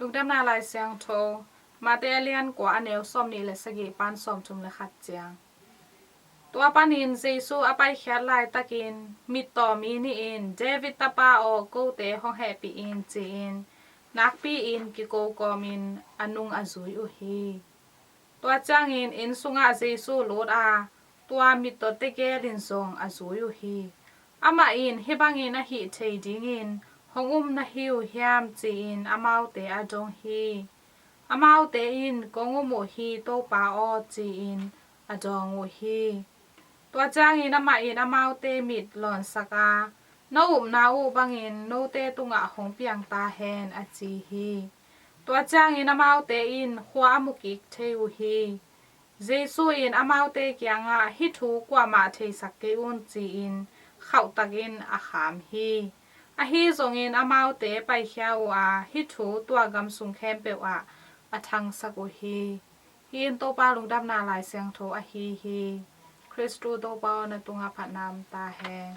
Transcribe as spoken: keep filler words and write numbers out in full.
Lungdamna Lai Siangtho, Mate a lian kua, a neu sawmnih le sagih pan sawmthum le khat ciang. Tua panin Jesu a paikhiat laitakin mittaw mi nih in, "David tapa aw, kote hong hehpih in," ci-in nakpi-in kiko kawmin a nung a zui uh hi. Tua ciangin inn sungah Jesu lut a, tua mittawte gelin zong a zui uh hi. Amah in, "Hih bangin ahih thei dingin hong um na hi uh hiam?" ci-in amaute a dong hi. Amaute in, "Kong um uh hi, Topa aw," ci-in a dawng uh hi. Tua ciangin amah in amaute mit lawnsak a, "Na upna uh bangin note tungah hong piang ta hen," a ci hi. Tua ciangin amaute in khua a mu kik thei uh hi. Jesu in amaute kiangah, "Hih thu kuamah theisak kei un," ci-in khauhtakin a kham hi. Ahi zongin amaute paikhia uh a, hih thu tua gam sung khempeuh ah a thangsak uh hi. Hih in Topa Lungdamna Lai Siangtho ahi hi. Khristu Topa aw, na tungah phatna om ta hen.